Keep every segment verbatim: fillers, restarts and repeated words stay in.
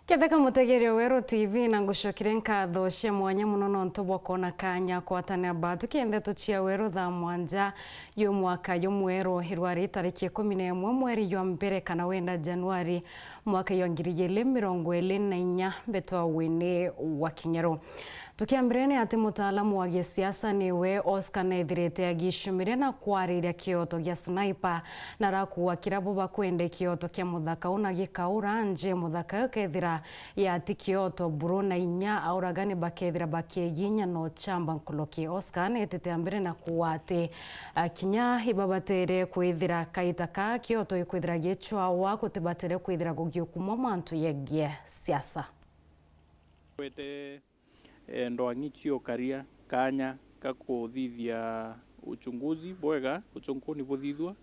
Ketheka mutegeria Weru T V, na ngucokire nkatho cia mwanya muno nontu bwa kwona kanya kwatanira batu kiendeto cia Weru thaa mwanja yu mwaka jumweru, irwari tariki ikumi na imwe mweri jwa mbere kana wenda Januari mwaka jwa ngiri igiri mirongo iri na inya, mbetwa Winnie wa Kinyeru. Tukiambire ni ati mutaalamu wa gisiasa niwe Oscar nethirite agicumiria na kwariria kioto gia Sniper, na arakua kiria bo bakwende kioto kia muthaka una gikaura nje muthaka ukethira yati kioto buru na inya auragani bakethira bakiginya no chamba nkuruki. Oscar netete ambere na kuuga ati, ah, kinya ibabatere kwithira kaita ka kioto ikwithira gichwawa gutibatere kwithira gugiukumwa mantu yegie siasa. Kwete, eh, ndwang'i cio karia kanya ka kuthithia uchunguzi bwega, uchunkuni buthithua,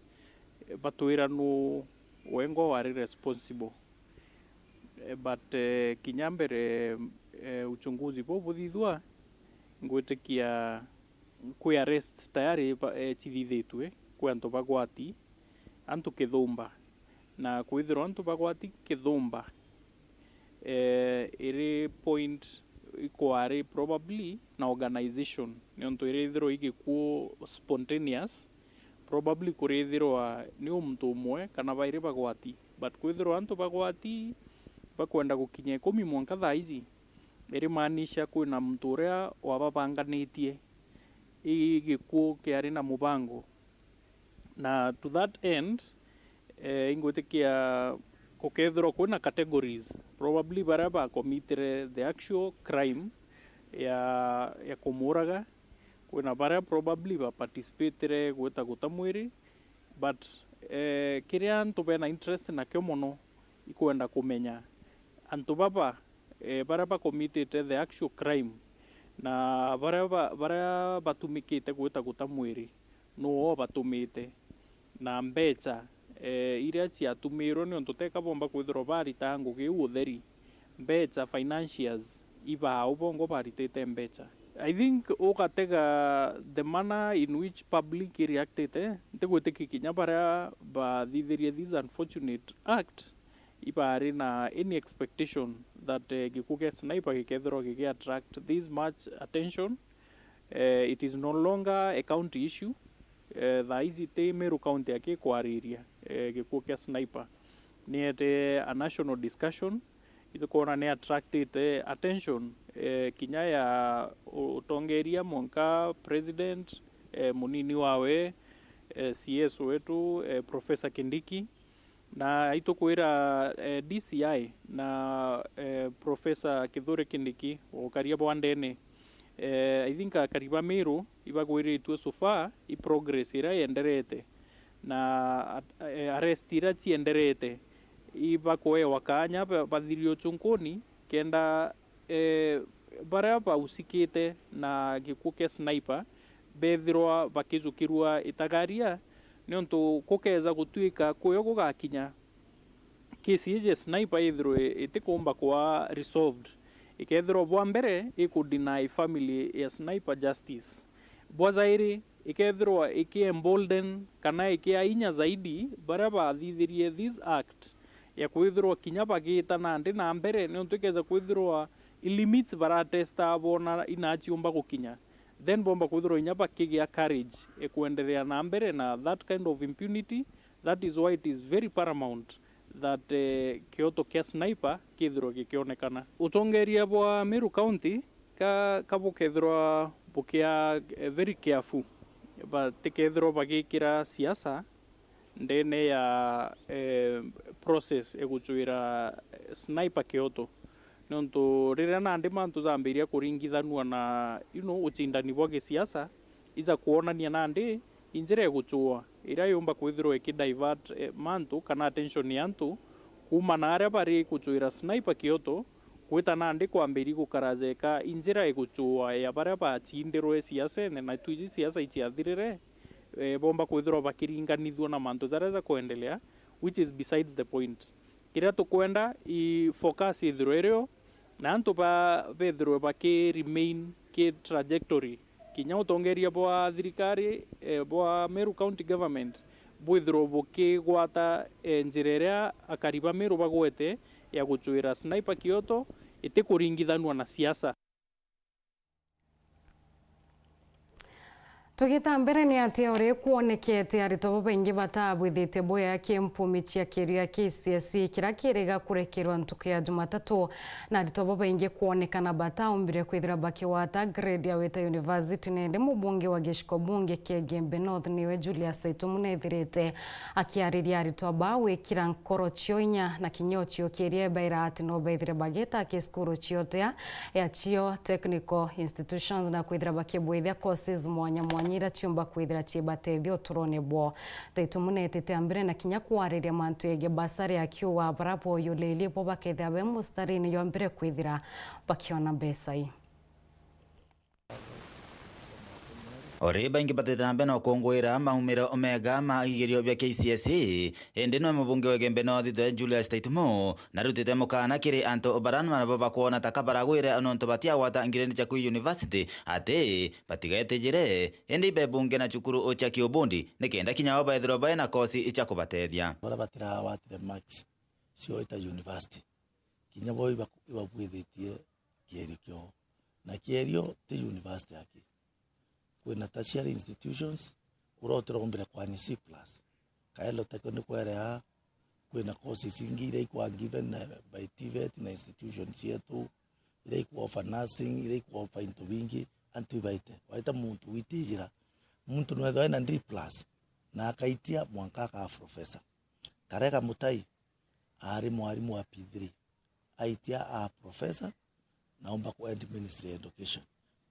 eh, batwira nu wengwa wari responsible. Eh, but, eh, kinya mbere, eh, uchunguzi buu buthithua, ngwitikia kwi arrest tayari ba-, eh, cithithitue kwi antu bagwati, antu kithumba. Na kwithirwa antu bagwati kithumba, eh, iri point ikwari probably na organization, niuntu irithirwa igikuu spontaneous, probably kurithirwa ni muntu umwe kana bairi bagwati, but kwithirwa antu bagwati bakwenda gukinya ikumi mwanka thaa iji, irimaanisha kwina muntu uria wababanganitie, i gikuu kiari na mubango. Na to that end, eh, ingwitikia gukethirwa kwina categories, probably baria ba commitire the actual crime ya, ya kumuuraga, kwina baria probably ba participatire gwita guta mwiri, but, eh, kiria antu bena interest nakio mono ikwenda kumenya antu baba, eh, baria ba committed the actual crime na baria ba-, baria batumikite gwita guta mwiri, nuu ubatumite, na mbecha, eh, iria ciatumirwe, niuntu teka bomba kwithirwa barita ngugi iu utheri, mbecha, financiers, ibaa u bongo baritite mbecha. I think ugatega the manner in which public reacted, ntigwitikia kinya baria bathithirie this unfortunate act ibari na any expectation that, eh, gikuu kia Sniper gikethirwa gigi attract this much attention. Eh, it is no longer a county issue. Eh, thaa ici ti Meru County akikwariria, eh, gikuu kia Sniper. Niete a national discussion, itukwona ni attractite attention, eh, kinya ya u-, utongeria mwanka president, eh, munini wawe, eh, C S wetu, eh, Professor Kindiki. Na itukwira, eh, D C I na, eh, Professor Kithure Kindiki, ukaria bwa ndene, eh, I think akari ba Meru ibagwiritue so far i progress iria yenderete, na at-, eh, arrest iria cienderete, ibakwewa kanya ba-, bathirie uchunkuni kenda, eh, baria bausikite na gikuu kia Sniper bethirwa bakijukirua itagaria, niuntu gukeza gutuika kuyo gugakinya, kesi iji ya Sniper ithirwe itikumba kwa resolved, ikethirwa bwa mbere iku deny family ya Sniper justice, bwa jairi ikethirwa iki embolden kana ikia inya zaidi baria bathithirie this act ya kwithirwa kinya bagita nandi na mbere, niuntu ikeza kwithirwa i limits baratesta bona inaciumba gukinya, then bomba kwithirwa inya bakigia courage e kuendelea na mbere na that kind of impunity. That is why it is very paramount that, eh, kioto kia Sniper kithirwe gikionekana. Utongeria bwa Meru County ka, kabukethirwa bukia, eh, very careful, batikethirwa bagikira siasa ndene ya, eh, process igucwira, eh, Sniper kioto. Niuntu riria nandi mantu jambiria kuringithanua na, you know, ucindani bwa gisiasa, ija kwonania nandi i njira igucua iria yumba kwithirwa iki divert, eh, mantu kana attention ya antu kuuma na aria bari gucwira Sniper kioto, gwita nandi kwambiria gukara jeka i njira igucua ya baria bacindirwe siasene, na twiji siasa iciathirire, eh, bomba kwithirwa bakiringanithua na mantu jaria jakwendelea, which is besides the point. Kiria tukwenda i focus ithirwe irio, na antu ba, bethirwe baki remain ki trajectory. Kinya utongeria bwa thirikari, eh, bwa Meru County Government bwithirwe bukigwata, eh, njira iria akari ba Meru bagwete, ya gucwira Sniper Kioto itikuringithanua na siasa. Tugita mbere, ni ati uri kwonekete aritwa babaingi batabwithitie boya kimpumi cia kirio ya K C S E kiria kiriga kurekerwa ntuku ya Jumatatu, na aritwa babaingi kwonekana bataumbire kwithira bakigwata grade ya wita university. Nindi mubunge wa giciko bunge kia Igembe North niwe Julius Taitumu nethirite akiariria aritwa ba gwikira nkoro cio inya na kinya uciukiria ibaira ati no bethire bagita ki cukuru ciotea ya cio technical institutions na kwithira bakibwithia courses mwanya mwanya iria ciumba kwithira cibatethia uturone bwao. Taitumu netite mbere na kinya kwariria mantu yegii bursary akiuga bara boyulirie bo bakethira be mustarini jwa mbere kwithira bakiona mbeca ii. Ori baingi batite na mbere na ukunguira maumiro mega ma igerio bia K C S E, indi nwe mubunge wa Igembe North twe Julius Taitumu narutite mukana kiri antu bara nabo bakwona ta kabaragwire nontu batiagwata ngirendi cia ku university ati batigetijire, indi ibebunge na cukuru cia kiubundi nikenda kinya bo bethirwa baina kosi cia kubatethia. Bara batiragwatire marks cio ita university, kinya bo iba-, ibabwithitie kierio kiao. Na kierio ti university aki. Kwina tertiary institutions, uria utirombire kwani C plus. Kaelo teko ni kwerea, kwina courses ingi iria ikwa given na by TVET na institutions cietu, iria ikwa offer nursing, iria ikwa offer into bingi, antu ibaite. Waita muntu witijira, muntu nwethwa ena D plus, na akaitia mwanka akaa professor. Karega Mutai, aari mwarimu wa P three, aitia a professor, na aumba ku end ministry ya education.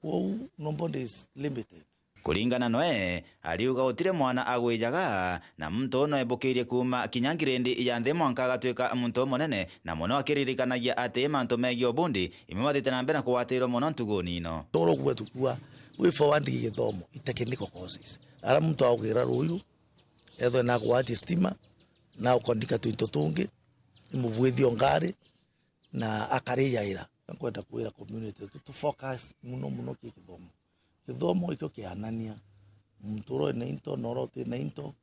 Kwou, nobody is limited. Kuringana noe, ariuga gutiri mwana agwijaga, na muntu no ebukirie kuuma kinya ngirendi ya nthi mwanka agatwika muntu umunene, na mono akiririkanagia ati mantu megii ubundi, imwe batite na mbere na kugwatirwa mono ntuguni ino. Toro gwetu kua, way forward gi githomo, i technical courses. Ara muntu augira ruyu, ethwe na agwati stima, na ukondika twinto tungi, imubwithio ngari, na akarijaira. Nkwenda kwira community yetu tu focus muno muno ki kithomo. Kithomo ikio kianania muntu uria wina into na uria utina into,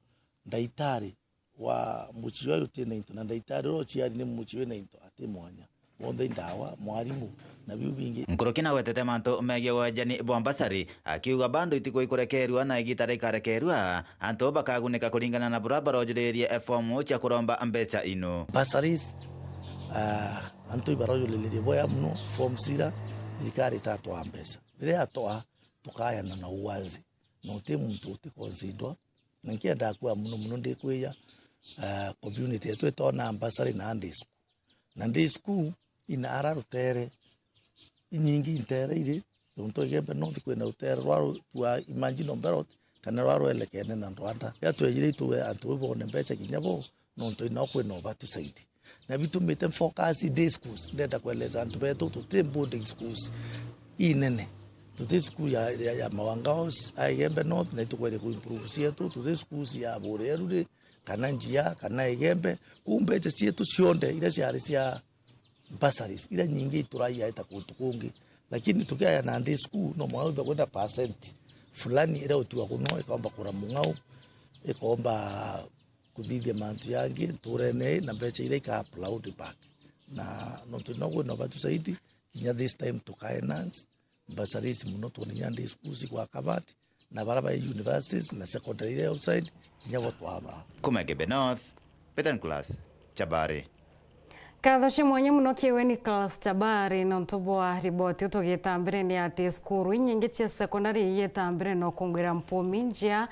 ndaitari wa mucii uyu utina into na ndaitari uria uciari ni mucii wina into ati mwanya. Bonthe i ndawa, mwarimu, na biu bingi. Nkuruki nagwetete mantu megii wenjani bwa mbasari, akiuga bado itiku ikurekerua na igita rikarekerua, antu bakagunika kuringana na buria barojuririe fomu cia kuromba mbeca ino. Bursaries, ah, antu ibarojuririe boya muno, forms ira thirikari itatwaa mbeca. Riria yatwaa, tukayana na uwazi. Na uti muntu uti consider. Na nkiendaa kwaa muno muno ndikwija, ah, community yetu itona bursary na day school. Na day school ina ara rutere, inyingi intere iri, nontu Igembe North kwina rutere rwa ru-, rwa Imagine Oberot, kana rwa rwelekene na Ndwanda. Riria twejire itue antu bau bone mbeca kinya bo, nontu inao kwina ubatu zaidi. Na bitumite focus day schools, ndenda kueleza antu betu, tuti boarding schools inene. Tuti school ya, ya, ya Mawanga House, a Igembe North, na itukwende ku improve cietu, tuti schools ya Bureruri, kana Njia, kana Igembe. Kuu mbeca cietu cionthe, iria ciari cia bursaries, iria nyingi ituraia ita kuntu kungi. Lakini tukiaya na day school, no mwanka uthe kwenda percent fulani iria utua kuno, ikaomba kura mung'au, ikaomba kuthithia mantu yangi nturene ii na mbeca iria ika upload back. Na nontu no kwina ubatu zaidi, kinya this time tuka enhance bursaries muno, twone inya day schools igwa covered, na bara ba universities na secondary iria outside, kinya bo twaba. Kuma Igembe North, Peter Nicholas, Chabari. Nkatho cia mwanya muno kiwe Nicholas Chabari, nontu bwa riboti. Tugita mbere ni ati cukuru inyingi cia secondary igita mbere no kungwira mpumi njia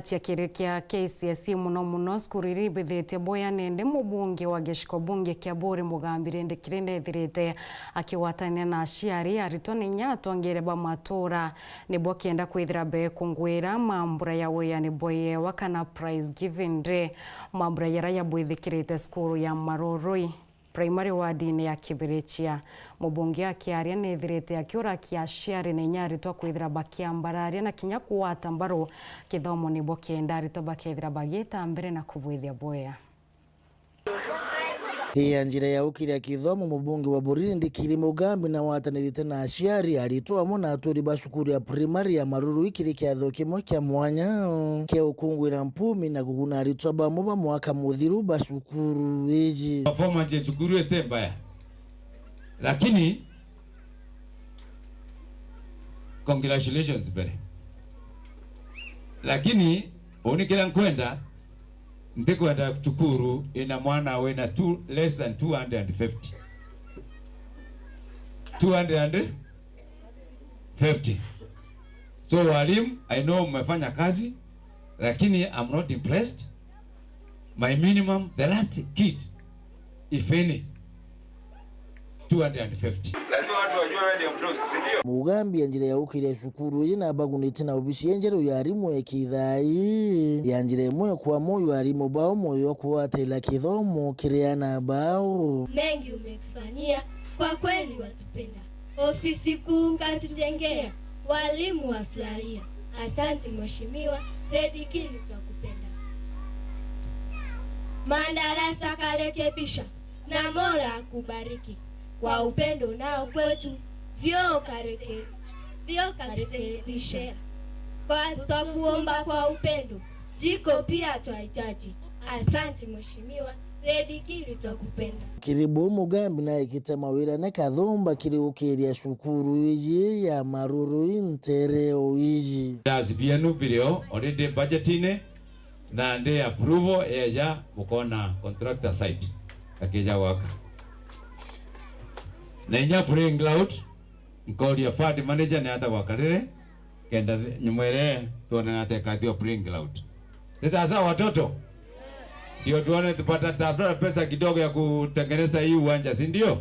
cia kirio kia K C S E, muno muno cukuru iria ibithitie boya. Nindi mubunge wa giciko bunge kia Buri Mugambi rindi kiri nethirite akigwatania na aciari, aritwa na inya atongere ba matura nibo kenda kwithira bekungwira mambura ya wiyani bwa iewa kana prize giving day, mambura yara yabwithikirite cukuru ya Marurui Primary wardini ya Kibirichia. Mubunge akiaria nethirite akiurakia aciari na inya aritwa kwithira bakiambararia na kinya kugwata mbaru kithomo nibo kenda aritwa bakethira bagita mbere na kubwithia bwea. Ya njira ya ukiria kithomo, mubunge wa Buriri Ndikiri Mugambi na watanirite na aciari, aritwa amwe na aturi ba cukuru ya primary ya Marurui kiri kiatho kimwe kia mwanya kia ukungwira mpumi na kuguna aritwa bamwe ba mwaka muthiru ba cukuru iji. Performance ya cukuru este mbaya, lakini congratulations mbere, lakini uni kiria nkwenda, ntikwenda cukuru ina mwana wina two, less than two hundred and fifty. Two hundred and fifty. So walimu, I know mmefanya kazi, lakini I'm not impressed. My minimum, the last kid, if any, two hundred and fifty. Lazima watu wajue wewe ndio mdosi, si ndio? Mugambi ya njira ya ukiria cukuru iji na bagunite na obisi enjeru ya arimu ya kithai ya njira imwe kwa moyo arimu bao moyo wa kugwatira kithomo kiri ana bao. Mengi umetufanyia, kwa kweli watupenda. Ofisi kuu katujengea, walimu wafurahia. Asante Mheshimiwa, Red Kili twakupenda. Madarasa karekebisha, na Mola akubariki. Kwa upendo nao kwetu, vyoo kareke-, vyoo karekebisha. Kwa, twakuomba kwa upendo, jiko pia twahitaji. Asante Mheshimiwa, Red Kili twakupenda. Kiri buu Mugambi naikite mawira ne kathumba kiri ukiria cukuru iji ya Marurui ntere o iji. Ndasi bienu birio already budgetine, na ndi approval yeja, mukona contractor site akija gwaka. Na inya playing ground, nkauria fund manager ni ata gwakarire, kenda thi-, nyuma ire tuone na ata ikathio playing ground. Ni sawa sawa, watoto? Ndio tuone tupata, tafuta pesa kidogo ya kutengeneza hii uwanja, si ndio?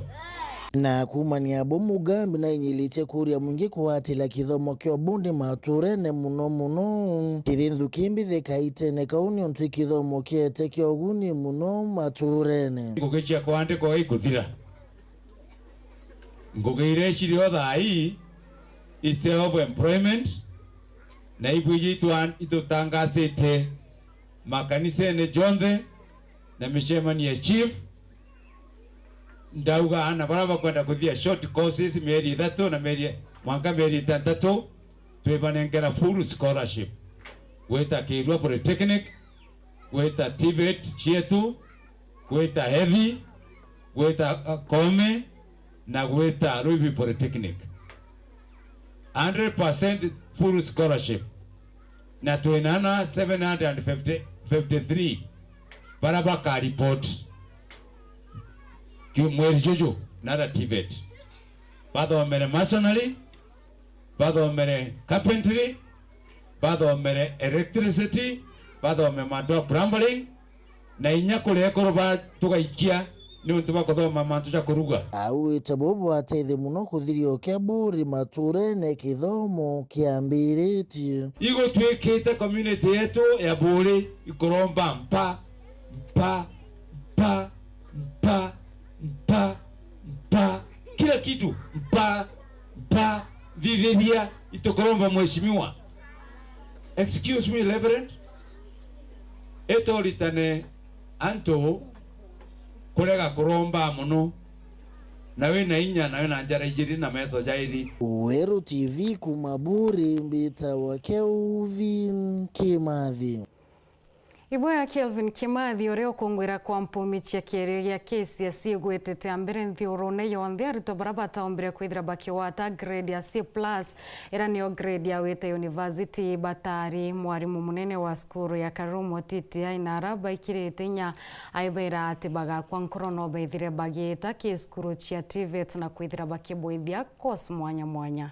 Na kuumania bo Mugambi na inyilitie kuuria mwingi kugwatira kithomo kia ubundi maturene, muno muno kiri nthuki mbithi kaitene kau, niuntu i kithomo kiete kia uguni muno maturene. Ngugi cia kwandikwa ikuthira. Ngugi iria iciri o thaa ii i self employment, na ibwiji itwa-, itutangasite makanisene jonthe na micemanio ya chief. Ndauga ana baria bakwenda kuthia short courses mieri ithatu na mieri, mwanka mieri itantatu, twibanenkera full scholarship. Gwita Kirua Polytechnic, gwita TVET cietu, gwita Hethi, gwita, uh, Koome, na gwita Ruibi Polytechnic. Hundred percent full scholarship. Na twina ana seven hundred fifty, fifty-three baria bakaripoti ki mweri juju na ara TVET. Bathomere masonry, bathomere carpentry, bathomere electricity, bathome mantu ja plumbering, na inya kuria ekuru ba tugaikia niuntu bwa kuthoma mantu ja kuruga. Augite buu bwateithia muno kuthiria ukia buri maturene kithomo kiambiritie. Igutwikite community yetu ya Buuri ikuromba mpa, mpa, mpa, mpa, mpa, mpa, kila kitu, mpa, mpa, thithiria, itukuromba mheshimiwa. Excuse me, Reverend. Itoritane antu kurega kuromba mono, na wina inya, na wina njara ijiri na metho jairi. Weru TV kuma Buuri, mbitawa Kelvin Kimathi. Iboya Kelvin Kimathi, uria ukungwira kwa mpumi cia kierio gia KCSE igwitite a mbere nthigurune yonthe, aritwa baria bataombire kwithira bakigwata grade ya C plus, iria niyo grade ya gwita university, batari. Mwarimu munene wa cukuru ya Karumo T T I na aria baikirite inya, aibera ati bagakua nkoro no bethire bagiita ki cukuru cia TVET na kwithira bakibwithia course mwanya mwanya.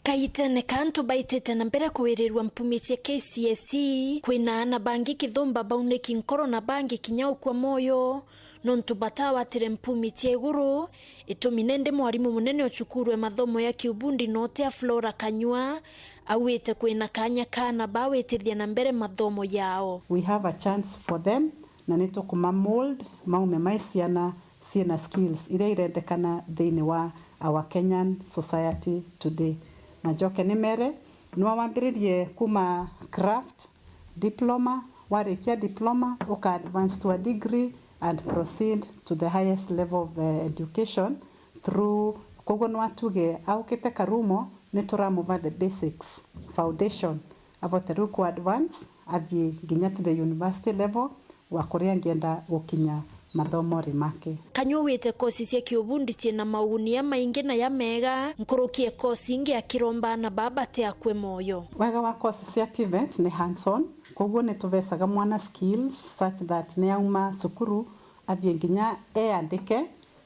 Kaitene ka antu baitite na mbere kuwirirua mpumi cia KCSE, kwina aana bangi kithumba bauniki nkoro na bangi kinya ukua moyo, nontu batawatire mpumi cia iguru. Itumi nindi mwarimu munene o cukuru e mathomo ya kiubundi na utia Flora Kanyua, auite kwina kanya ka aana bawitithia na mbere mathomo yao. We have a chance for them, na nitukuma mold maume mai ciana ciina skills iria irendekana thiini wa our Kenyan society today. Na njoke nimere, nwa wambiririe kuma craft diploma, warikia diploma, uka advance to a degree, and proceed to the highest level of, eh, education through, koguo no atuge aukite Karumo, ni turamuva the basics, foundation, avote riu ku advance, athie nginya to the university level, wa kuria angienda gukinya mathomori make. Kanyuwite kosi cia kiubundi ciina mauni jamaingi na jamega nkuruki e kosi ingi akiromba aana baa bati akue moyo. Wega wa kosi cia TVET ni hands on, koguo ni tuvecaga mwana skills such that ni auma cukuru athie nginya eandike,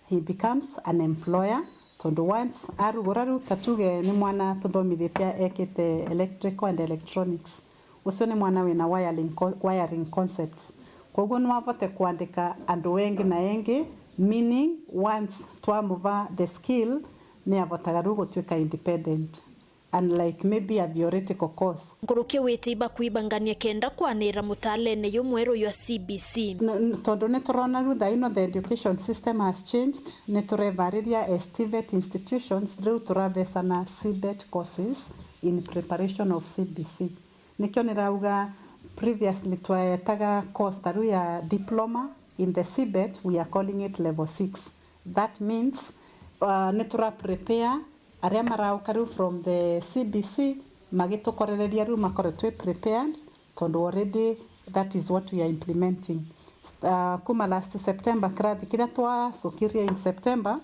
he becomes an employer, tondu once arugura riu, ta tuge ni mwana tuthomithitie ekite electrical and electronics, ucio ni mwana wina wiring co-, wiring concepts. Koguo no avote kuandika andu engi na engi, meaning once twamuva the skill, ni avotaga riu gutuika independent, unlike maybe a theoretical course. Nkuruki wite ibakuibangania kenda kwanira mutalene jumweru jwa C B C. N-, n-, tondu ni turona riu thaa ino the education system has changed, ni turevariria as TVET institutions, riu turavecana CBET courses in preparation of C B C. Nikio nirauga previously twaetaga course ta riu ya diploma in the CBET, we are calling it level six. That means, uh, ni tura prepare aria marauka riu from the C B C, magitukorereria riu makoretwe prepared, tondu already that is what we are implementing. St-, uh, kuma last September, kirathi kiria twacokirie in September,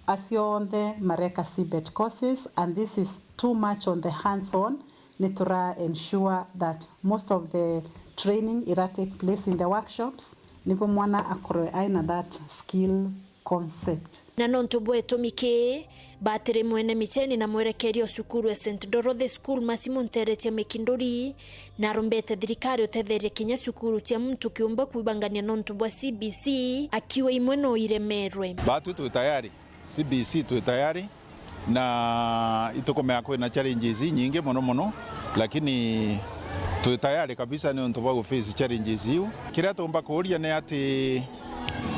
acio onthe mareka CBET courses, and this is too much on the hands on. Ni tura ensure that most of the training ira take place in the workshops, niguo mwana akorwe aina that skill concept. Na nontu bwa itumi kii, batiri mwene Micheni na mwerekeria o cukuru ya Saint Dorothy School Masimu Nteretia Mikinduri, na arombete thirikari utetheria kinya cukuru cia muntu kiumbe kwibangania nontu bwa C B C, akiuga imwe no iremerwe. Batwi twi tayari, C B C twi tayari, na itukumenya kwina challenges inyingi mono mono, lakini twi tayari kabisa niuntu bwa guface challenges iu. Kiria tuumba kuuria ni ati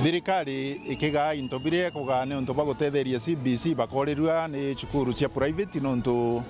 thirikari ikigaa into biria ikugaa niuntu bwa gutetheria C B C bakorirua ni cukuru cia private, niuntu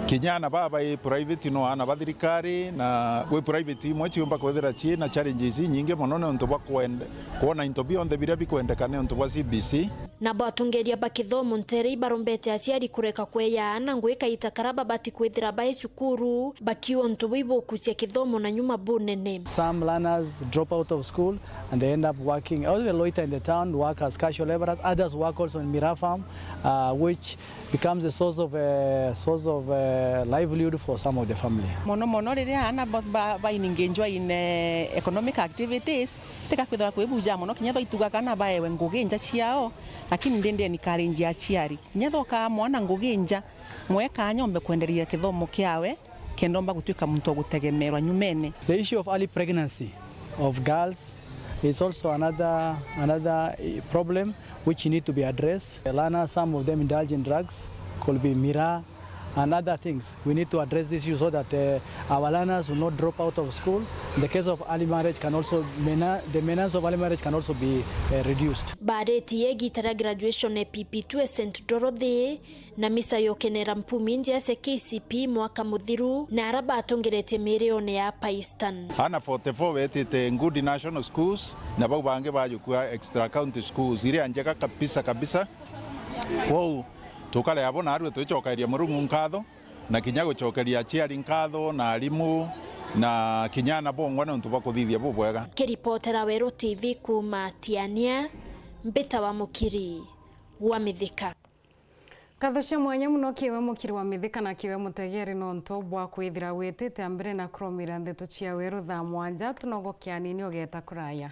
kinya aana baa bai private no aana ba thirikari, na gwi private imwe ciumba kwithira ciina challenges inyingi mono niuntu bwa kwende-, kwona into bionthe biria bikwendeka niuntu bwa C B C. Nabo atongeria ba kithomo ntere ibarombete aciari kureka kweya aana ngui kaita karia babati kwithira bai cukuru, bakiuga untu buu ibukucia kithomo na nyuma bunene. Some learners drop out of school and they end up working, or they loiter in the town, work as casual laborers. Others work also in miraa farm, uh, which becomes a source of, uh, source of, uh, livelihood for some of the family. Mono mono riria aana ba, ba, ba engage in, uh, economic activities, tika kwithirwa kwi buja mono, kinya tho itugaga aana baewe ngugi nja ciao, lakini ndindi encourage aciari. Kinya thoka mwana ngugi nja, mwe kanya ombe kwenderia kithomo kiawe, kenda omba gutuika muntu wa gutegemerwa nyumene. The issue of early pregnancy of girls is also another, another, eh, problem which need to be addressed. The learners, some of them indulge in drugs, could be miraa and other things. We need to address this issue so that, eh, our learners will not drop out of school. The case of early marriage can also, mena-, the menace of early marriage can also be, eh, reduced. Bareti ya igita ria graduation e P P two e Saint Dorothy, na misa yokenera mpumi nja cia K C P mwaka muthiru, na ara batongeretie mirione ya Pakistan. Aana forty-four betite good national schools, na bau bangi bajukua extra county schools iria njega kabisa kabisa. Kwou tukare abo narua twicokeria Murungu nkatho, na kinya gucokeria aciari nkatho na arimu na kinya aana bongwa niuntu bwa kuthithia bubwega. Kiripotera Weru T V kuuma Tiania, mbita wa Mukiri wa Mithika. Nkatho cia mwanya mono kiwe mukiri wa Mithika na kiwe mutegeri nontu bwa kwithira witite mbere na kuromira ndeto cia weru thaa mwanja. Tunogoke anini ugeta kuraya.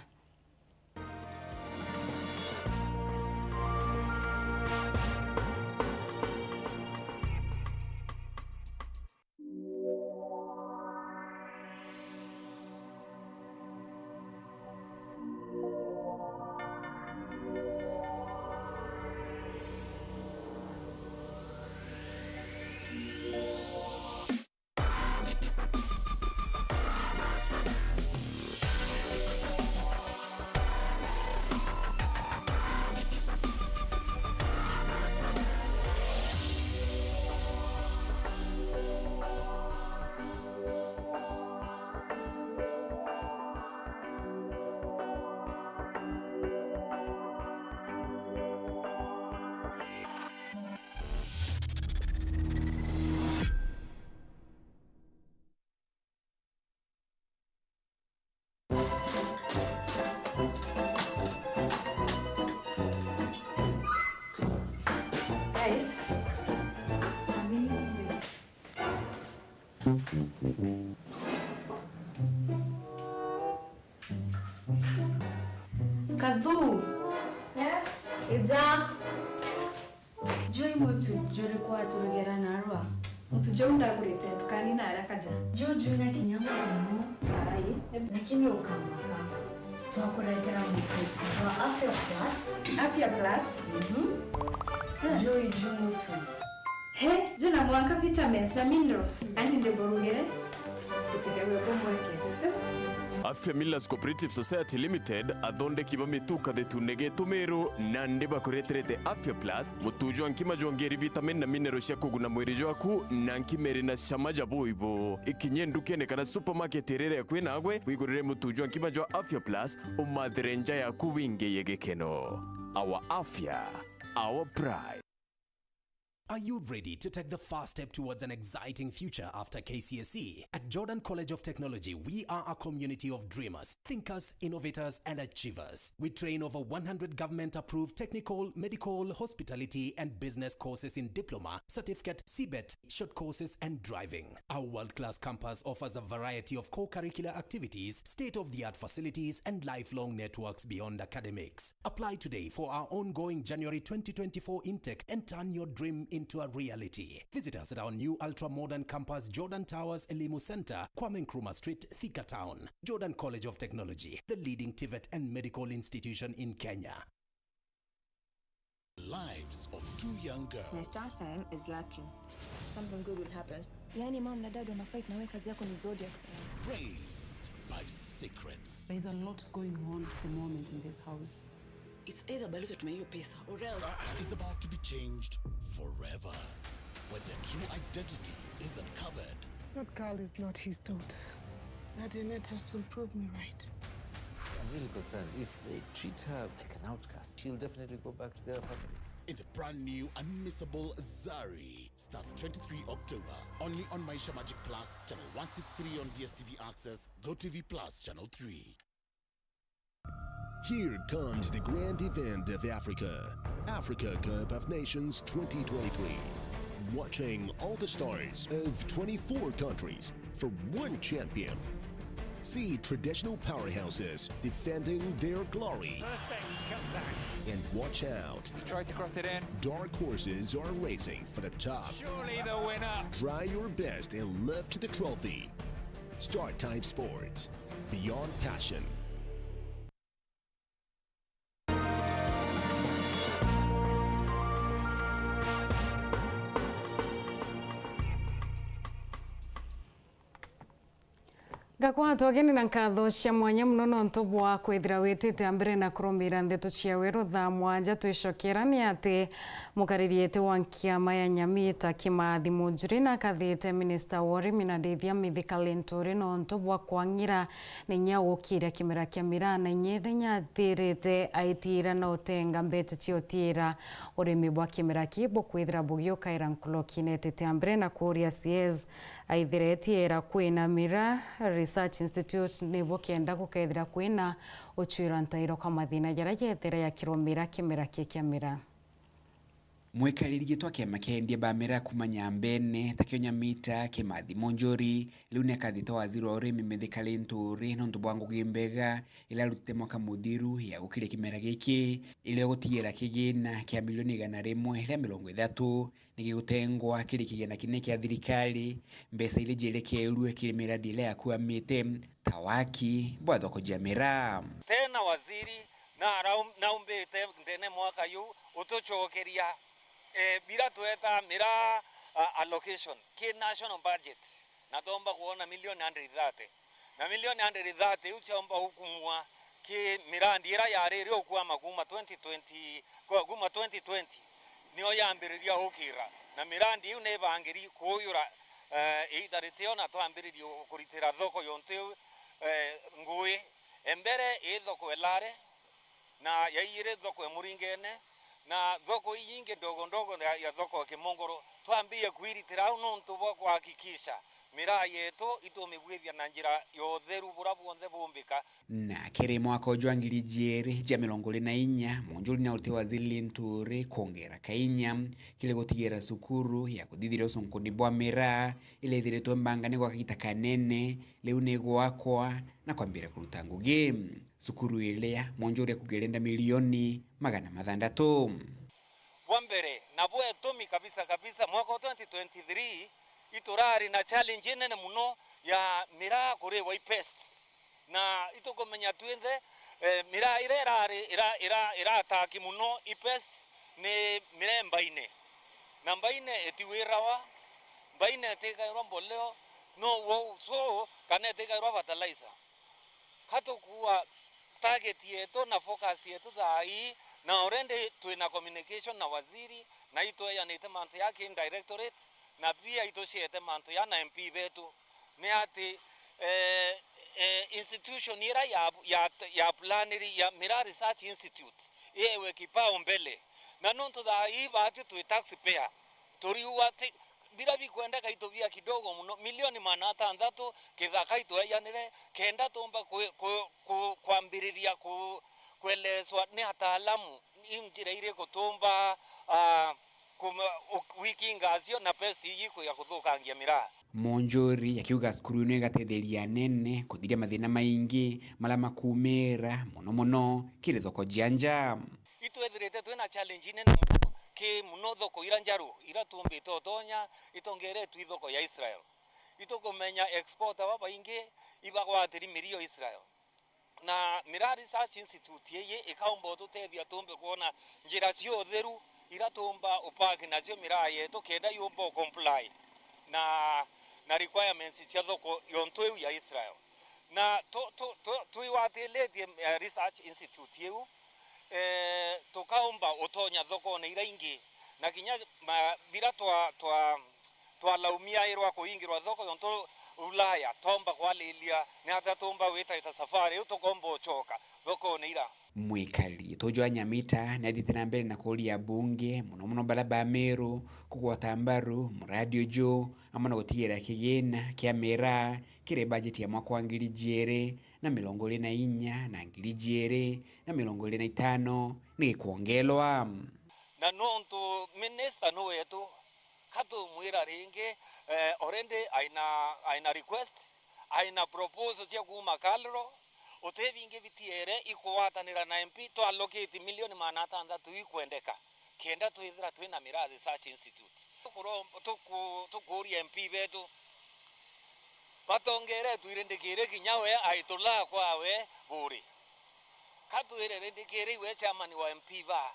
Kathu! Yes? Ija! Juu i mutu juriku waturugera narua? Mutu juu ndagurite ntukani na aria kaja. Juu jwina kinya muno. Ai. Lakini ukamaka. Twakuretera mutu jwa Afya Plus. Afya Plus? Mhm. Ah. Juu i juu mutu. He, juu na mwanka vitamins na minerals. Anti ndiburugire. Gutigagwe kumwekete tu. Afya Millers Cooperative Society Limited, athondeki ba mitu kathetune getu Meru, nandi bakureterete Afya Plus, mutu jwa nkima jwongeri vitamin na mineral cia kuguna mwiri jwaku, na nkima iri na cama ja buibu. Ikinye ndukene kana supermarket iria iri akui nagwe, wigurire mutu jwa nkima jwa Afya Plus, umathire nja yaku wingiye gikeno. Our Afya, our pride. Are you ready to take the first step towards an exciting future after K C S E? At Jordan College of Technology, we are a community of dreamers, thinkers, innovators, and achievers. We train over one hundred government-approved technical, medical, hospitality, and business courses in diploma, certificate, C bet, short courses, and driving. Our world-class campus offers a variety of co-curricular activities, state-of-the-art facilities, and lifelong networks beyond academics. Apply today for our ongoing January twenty twenty-four intake and turn your dream into a reality. Visit us at our new ultra-modern campus, Jordan Towers Elimu Center, Kwame Nkrumah Street, Thika Town. Jordan College of Technology, the leading TVET and medical institution in Kenya. Lives of two young girls. My star sign is lucky. Something good will happen. Yaani, mom na dad wana fight na wewe kazi yako ni zodiac signs. Raised by secrets. There's a lot going on at the moment in this house. It's either Baluta tume hiyo pesa or else. Is about to be changed forever when their true identity is uncovered. That girl is not his daughter. That Inetas will prove me right. I'm really concerned. If they treat her like an outcast, she'll definitely go back to their family. In the brand new Unmissable Zari, starts twenty-three October, only on Maisha Magic Plus, channel one six three on D S T V Access, GoTV Plus, channel three. Here comes the grand event of Africa, Africa Cup of Nations twenty twenty-three. Watching all the stars of twenty-four countries for one champion. See traditional powerhouses defending their glory. Perfect comeback. And watch out. He tried to cross it in. Dark horses are racing for the top. Surely the winner. Try your best and lift the trophy. Start Time Sports. Beyond passion. Ngakwatwa ageni na nkatho cia mwanya mono nontu bwa kwithira witite a mbere na kurumira ndeto cia weru thaa mwanja. Twicokera ni ati mukaririete wa nkiama ya Nyamita Kimathi Munjuri na akathite minista wa urimi na ndithia Mithika Linturi nontu bwa kwang'ira na inya gukiria kimera kia miraa na inya iria nyathirite aitiira na utenga mbete cia utiira urimi bwa kimera ki bukwithira bugiukaira nkuruki. Netite a mbere na kuuria C S aithiretie era kwina miraa Research Institute nibo kenda gukethira kwina ucwirwa ntairo kwa mathina jaria jethira jakirwo miraa kimera ki kia miraa. Mwikariri gitwa kiama kia endia ba miraa kuuma Nyambene, takio Nyamita Kimathi Munjuri, riu ni akathite waziri wa urimi Mithika Linturi nontu bwa ngugi mbega iria arutite mwaka muthiru ya gukiria kimera giki, iria gutigira kigina kia milioni igana rimwe ria mirongo ithatu ni gigutengwa kiri kigina kinene kia thirikari, mbeca iria cierekerue kiri miradi iria yakuamite, ta waki bwa thoko cia miraa. Tena waziri na arau-, naumbite ndene mwaka yu utucokeria, eh, bira tweta miraa, ah, allocation ki national budget, na twomba kwona milioni hundred thirty. Na milioni hundred thirty iu ciomba gukumua ki mirandi ira yariri ukwama kuma twenty twenty, ku-, kuma twenty twenty, nio yambiriria ukira. Na mirandi iu ni ibangiri kuuyura, eh, iita ritio na twambiririe kuritira thoko yontu iu, eh, ngui. Embere i thoko e Lare, na ya iiri thoko e Muringene, na thoko ii ingi ndogo ndogo ya, ya thoko e Kimongoro. Twambie kwiritira au nontu bwa kuhakikisha Miraa yetu itumibwithia na njira ya utheru buria bwonthe bumbika. Na kiri mwaka uju wa ngiri ijiiri cia mirongo iri na inya, Munjuri ni aurite Waziri Linturi kwongera kainya kiri gutigira cukuru ya kuthithiria ucunkuni bwa miraa iria ithiritwe mbanga ni gwa kagita kanene, riu ni igwakwa na kwambiriria kuruta ngugi. Cukuru iria Munjuri akuuga irenda milioni magana mathantatu. Bwa mbere, na bwa itumi kabisa kabisa, mwaka wa twenty twenty-three, iturari na challenge inene muno ya miraa kuriwa i pests. Na itukumenya twinthe, eh, miraa iria irari, ira, ira, irataki muno i pests ni miraa mbaine. Na mbaine itiwirawa, mbaine itikairwa mboleo, no wo, so, kana itikairwa fertilizer. Ka tukua target yetu na focus yetu thaa ii, na already twina communication na waziri, na itwejanite mantu ya ki directorate, na pia ituciete mantu ya na M P betu. Ni ati, eh, eh, institution ira ya, ya, ya planiri, ya Miraa Research Institute, iwe kipao mbele. Na nontu thaa ii baatwi twi taxpayer, turiuga ati, bira bikwendeka itubia kidogo muno, milioni magana atantatu, kithaka itwejanire, kenda tumba kwi-, kwi-, ku-, kwambiriria ku-, kuelezwa ni ataalamu i njira iriku tumba, ah, kuma-, u-, wikinga acio na pesti iji kwija kuthukangia miraa. Munjuri akiuga cukuru ino igatetheria anene kuthiria mathina maingi mara makumira, muno muno kiri thoko jia nja. Itwethirite twina challenge inene muno, ki muno thoko ira njaru, ira tumbite utonya, itongeretwe i thoko ya Israel. Itukumenya exporter babaingi ibagwatiri mirio Israel. Na Miraa Research Institute iji ikaumba ututethia tumbe kwona njira cia utheru ira tumba upack nacio miraa yetu kenda yumba ucomply na, na requirements cia thoko yontu iu ya Israel. Na tu-, tu-, tu-, twigwatiritie, eh, research institute iu, eh, tukaumba utonya thokone ira ingi, na kinya ma-, bira twa-, twa-, twalaumiairwa kuingirwa thoko yontu Ulaya, twaumba kwalilia ni atia tumba gwita ita safari iu tukomba ucoka thokone ira. Mwikari tuju wa Nyamita ni athiite na mbere na kuuria abunge, muno muno bara ba Meru, kugwata mbaru muradi uju, amwe na gutigira kigina kia miraa kiri bajeti ya mwaka wa ngiri ijiiri na mirongo iri na inya na ngiri ijiiri na mirongo iri na itano ni gikwongelwa. Na nontu minista ni wetu, ka tumwira ringi, eh, already aina, aina request, aina proposal cia kuuma KALRO, uti bingi bitiere ikugwatanira na M P, twa allocate milioni magana atantatu ikwendeka. Kenda twithira twina Miraa Research Institute. Tukuro-, tuku-, tukuuria M P betu batongeretwe irindikiri kinya we aitulaa kwawe buri. Ka twire rindikiri iwe chairman wa M P ba,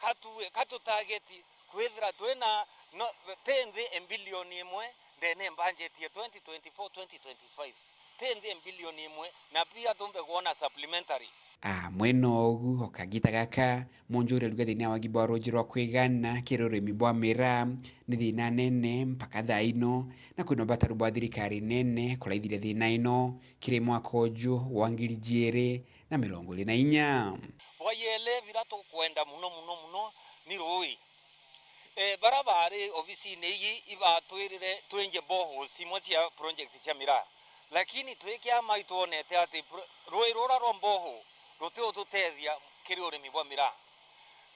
ka tu-, ka tutageti kwithira twina no, ti nthi e bilioni imwe ndene budget ya twenty twenty-four twenty twenty-five. Ti nthi e bilioni imwe, na pia tumbe kwona supplementary. Amwe na ugu, o kagita gaka, Munjuri ariuga thina ya wagi bwa ruuji rwa kwigana kiri urimi bwa miraa ni thina nene mpaka thaa ino, na kwina ubataru bwa thirikari nene kuraithiria thina ino kiri mwaka uju wa ngiri ijiiri na mirongo iri na inya. Bwa yele bira tukwenda muno muno muno ni ruui. E, bara bari obisine iji ibatwirire twinje boreholes imwe cia project cia miraa, lakini twi kiama itwonete ati pro-, ruui rura rwa borehole ruti ututethia kiri urimi bwa miraa.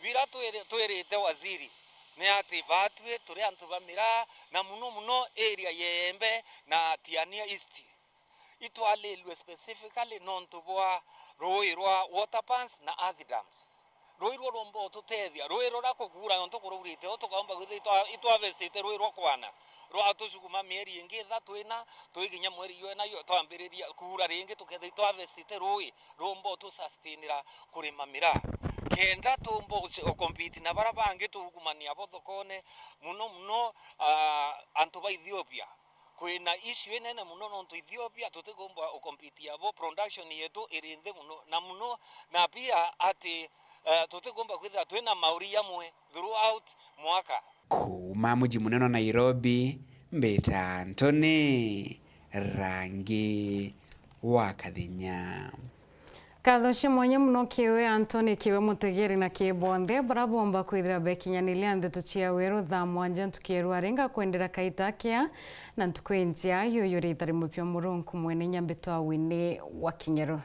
Bira twiri-, twirite waziri ni ati batwi turi antu ba miraa, na muno muno area ya Iembe na Tiania East. Itwalilue specifically nontu bwa ruui rwa water pans na earth dams. Ruui ruo rumba ututethia, ruui ruria kukuura yontu kuraurite, u tukaumba kwithira itwa-, itwavestite ruui rwa kwana, rwa tucukuma mieri ingi ithatu ina, twi kinya mweri jwa ina jwa twambiriria kuura ringi, tukethira itwavestite ruui rumba utusustainira kurima miraa. Kenda tumba uce-, ucompete na bara bangi tuukumania bo thokone, muno muno, ah, antu ba Ethiopia. Kwina issue inene muno nontu Ethiopia tutikumba ucompete abo, production yetu iri nthi muno na muno, na pia ati, eh, tutikumba kwithira twina mauri jamwe throughout mwaka. Kuuma muji munene wa Nairobi, mbita Anthony Rangi wa Kathenya. Nkatho cia mwanya mono kiwe Anthony, kiwe mutegeri na ki bonthe bara bomba kwithira bekinyaniria ndeto cia weru thaa mwanja ntuku ya rwari. Ngakwendera kaita kia na ntuku injia. Yuyu rita rimwe pia Murungu mwene nyambe twawini wa King'ero.